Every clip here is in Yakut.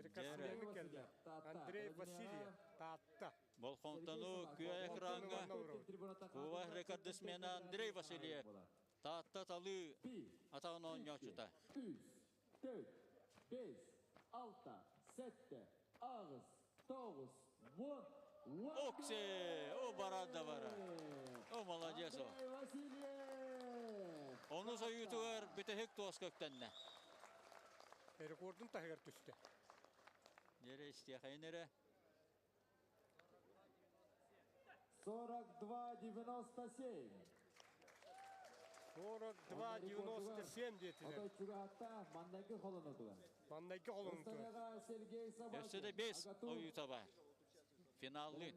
Рекордсмены кэллэ. Андрей Васильев, Таатта. Болхомтону күө экраҥҥа Куба рекордсмена Андрей Васильев Таатта талыы атаҕын оонньооччута. 3, 4, 5, 6, 7, 8, 9, 10, Оксе! О, барар да барар. О, молодец о. Андрей Васильев! Ону сойуутугар бүтэһик туоска үктэннэ. Рекордун таһыгар түстэ. Дьэрэ истиэхэйин эрэ. 42,97. 42,97 диэтилэр. Отой чугаһатта маннайгы холонотугар. Маннайгы холонотугар. Сергей Собакин. Өссө да бес ойуута бар. Финаллыы.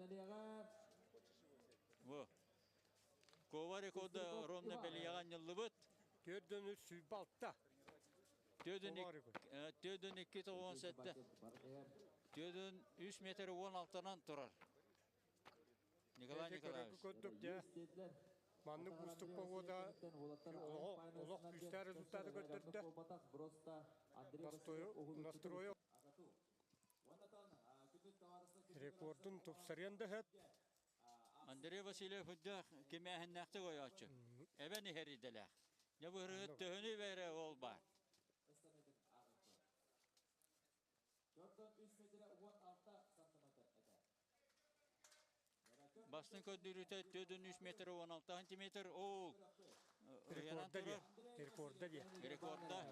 Бу. Кова рекорда ровно бэлиэҕэ анньыллыбыт. Төрдөн үс сүүрбэ алта. Төрдөн икки тоҕуон сэттэ. Төрдөн үс метр уон алтанан турар. Николай Николаевич. Көрдүк дьэ. Маннык уустук погода олох күүстээх результаты көрдөрдө. Настрою рекордун тупсарыан да сөп. Андрей Васильев үрдээх кимээһиннээхтик ойооччу. Эбэн иһэр идэлээх. Дьэ быһырыһыт төһөнү бэрэ ол баар. Бастыҥ көрдөрүүтэ 403 метр 16 сантиметр. Ол Рекорда диye. Рекорда диye. Рекорда.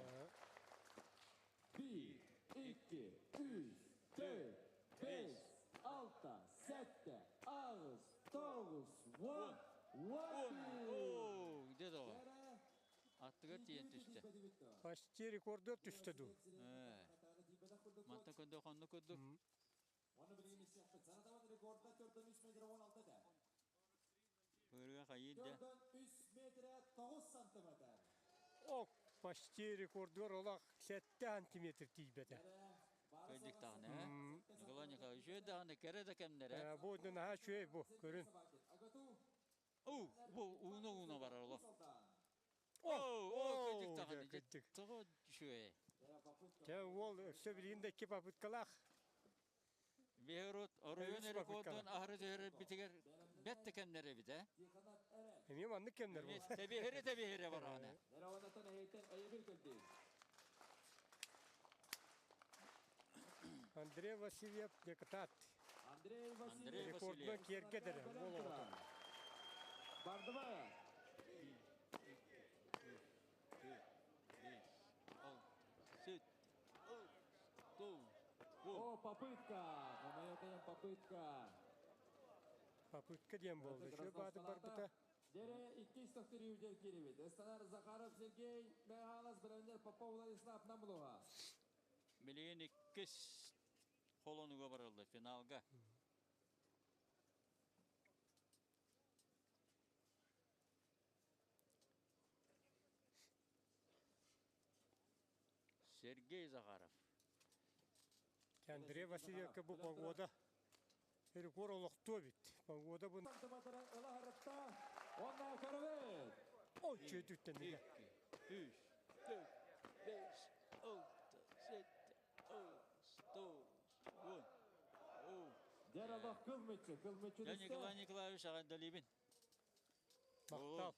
1, 2, 3, 4, 5, 6, 7, 8, 9, 10, 11. Оо, где то? Аттыгар тиийэн түстэ. Почти рекордер түстэ дуу. Манта көрдө хонну көрдүк. Ырыа хайыыр да. Ок, почти рекордер олох 7 сантиметр тиийбэтэ. Кырдьык даҕаны, э? Николай Николаевич, үчүгэй даҕаны, кэрэ да кэмнэрэ. Бу наһаа үчүгэй бу, көрүн. Уу, бу ууна-ууна барар олох. Оо, оо, кырдьык даҕаны, кырдьык. Тоҕо үчүгэй. Дьэ, уол өссө билигин да икки попыткалаах. Биһи оройуон рекордун аһары түһэрэрбитигэр бэрт да кэмнэр эбит, ээ. Эмиэ маннык кэмнэр буолла. Тэбиэһирэ тэбиэһирэ бараҕына. Андрей Васильев депутат. Андрей Васильев. Рекордунан киэргэтэрэ уол оҕото. Бардыма. О, попытка! Мамайотайым попытка. Попытка диэн буолла. Үчүгэй баатыр барбыта. Дере иккис тохтуруу кирибит. Эстанар Захаров Сергей Михайлов Бравнер Попов Владислав Намлуга. Билигин иккис холонуга барылды финалга. Сергей Захаров. Андрей Васильевка бу погода рекорд олохтуо эбит. Погода бу Ой, чүөтүттэн Икки, үс, төрт, бес, алты, сетте, тоғыз, он. О. Дер кылмычы, кылмычы. Я Николай Николаевич аҕандалибин. Махтал.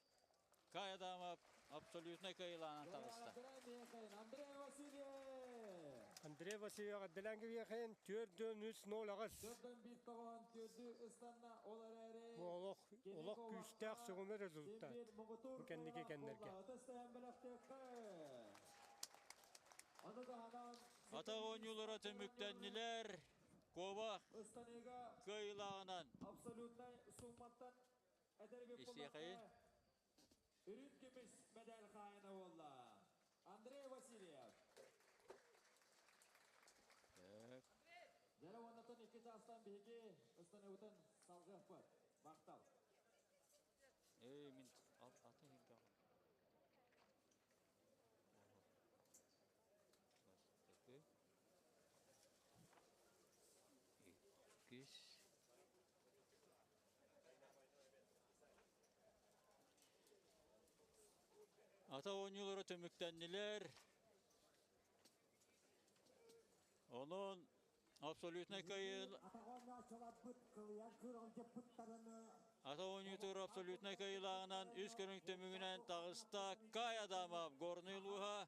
Кай адама абсолютно кыайылаанан таҕыста. Андрей Васильев. Андрей Васильев эҕэрдэлээн кэбиэхин төрдөн үс нол аҕыс. Төрдөн биир тоҕоон төрдү ыстанна ол эрээри. Бу олох олох күүстээх сөҕүмэр результат. Бу кэнники кэннэргэ. Атах оонньуулара түмүктэннилэр. Куобах кыайыылааҕынан абсолютнай сумматтан Истиэхэйин. Үрүҥ көмүс медаль хаайына буолла. Андрей Васильев. Так. Дьэ уоннатан икки чаастан биһиги ыстаныбытын салгыахпыт. Махтал. Эй, мин аты иһингэ Бастакы. Иккис. Ата оонньуулара түмүктэннилэр. Онон абсолютнай кыайыы Ата оонньуутугар абсолютнай кыайыылааҕынан үс көрүҥ түмүгүнэн таҕыста Кай Адамов, Горнай улууһа.